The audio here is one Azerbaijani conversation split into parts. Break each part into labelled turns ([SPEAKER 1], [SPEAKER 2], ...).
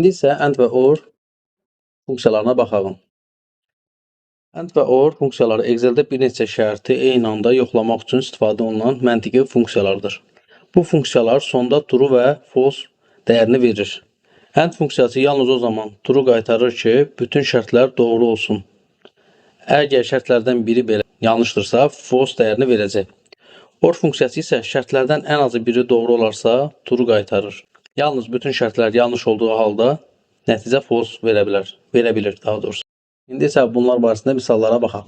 [SPEAKER 1] İndi isə AND və OR funksiyalarına baxalım. AND və OR funksiyaları Excel-də bir neçə şərti eyni anda yoxlamaq üçün istifadə olunan məntiqi funksiyalardır. Bu funksiyalar sonda true və false dəyərini verir. AND funksiyası yalnız o zaman true qaytarır ki, bütün şərtlər doğru olsun. Əgər şərtlərdən biri belə yanlışdırsa, false dəyərini verəcək. OR funksiyası isə şərtlərdən ən azı biri doğru olarsa, true qaytarır. Yalnız bütün şərtlər yanlış olduğu halda nəticə false verə bilər, verə bilir daha doğrusu. İndi isə bunlar barəsində misallara baxaq.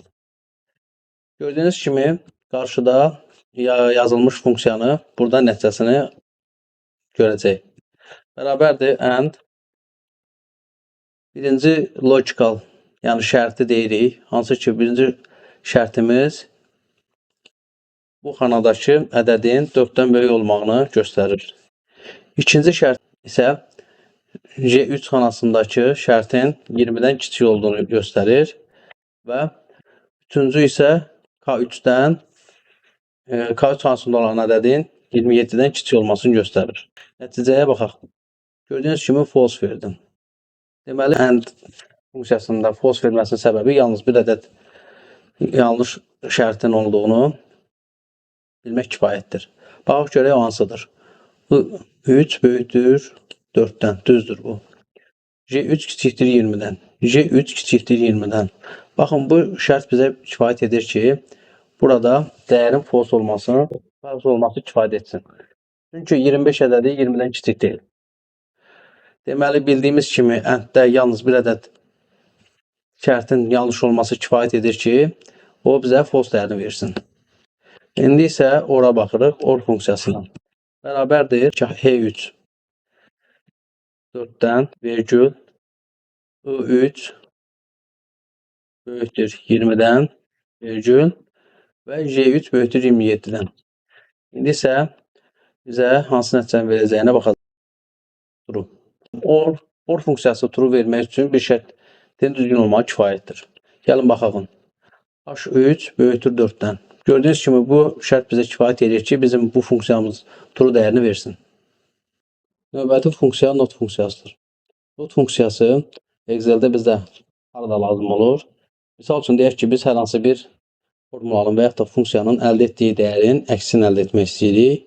[SPEAKER 1] Gördüyünüz kimi qarşıda yazılmış funksiyanı burada nəticəsini görəcək. Bərabərdir AND birinci logical, yəni şərti deyirik. Hansı ki, birinci şərtimiz bu xanadakı ədədin 4-dən böyük olmağını göstərir. İkinci şərt isə J3 xanasındakı şərtin 20-dən kiçik olduğunu göstərir və üçüncü isə K3-dən K3 xanasında olan ədədin 27-dən kiçik olmasını göstərir. Nəticəyə baxaq. Gördüyünüz kimi false verdim. Deməli, AND funksiyasında false verməsinin səbəbi yalnız bir ədəd yanlış şərtin olduğunu bilmək kifayətdir. Baxaq görək o hansıdır. 3 böyükdür 4-dən. Düzdür bu. J3 kiçikdir 20-dən. J3 kiçikdir 20-dən. Baxın, bu şərt bizə kifayət edir ki, burada dəyərin false olması kifayət etsin. Çünki 25 ədədi 20-dən kiçik deyil. Deməli, bildiyimiz kimi AND-də yalnız bir ədəd şərtin yanlış olması kifayət edir ki, o bizə false dəyərini versin. İndi isə OR-a baxırıq, OR funksiyasına. Bərabərdir H3 4-dən vergül I3 böyükdür 20-dən vergül və J3 böyükdür 27-dən. İndi isə bizə hansı nəticəni verəcəyinə baxacağıq. True. OR funksiyası true vermək üçün bir şərtin düzgün olmağı kifayətdir. Gəlin baxaq. H3 böyükdür 4-dən. Gördüyünüz kimi bu şərt bizə kifayət edir ki, bizim bu funksiyamız true dəyərini versin. Növbəti funksiya not funksiyasıdır. Not funksiyası Excel-də bizə harada lazım olur? Misal üçün deyək ki, biz hər hansı bir formulanın və yaxud da funksiyanın əldə etdiyi dəyərin əksini əldə etmək istəyirik.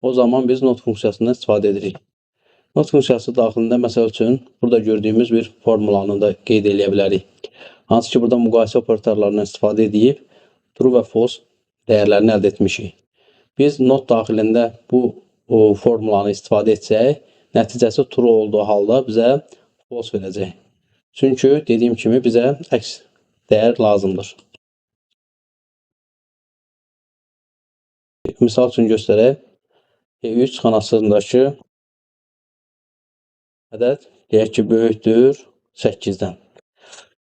[SPEAKER 1] O zaman biz not funksiyasından istifadə edirik. Not funksiyası daxilində məsəl üçün burada gördüyümüz bir formulanı da qeyd eləyə bilərik. Hansı ki, burada müqayisə operatorlarından istifadə edib true və false dəyərlərini əldə etmişik. Biz not daxilində bu formulanı istifadə etsək, nəticəsi true olduğu halda bizə false verəcək. Çünki dediyim kimi bizə əks dəyər lazımdır. Misal üçün göstərək. H3 xanasındakı ədəd deyək ki, böyükdür 8-dən.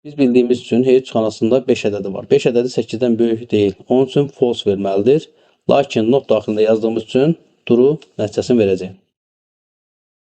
[SPEAKER 1] Biz bildiyimiz üçün H3 xanasında 5 ədədi var. 5 ədədi 8-dən böyük deyil. Onun üçün false verməlidir. Lakin not daxilində yazdığımız üçün true nəticəsini verəcək.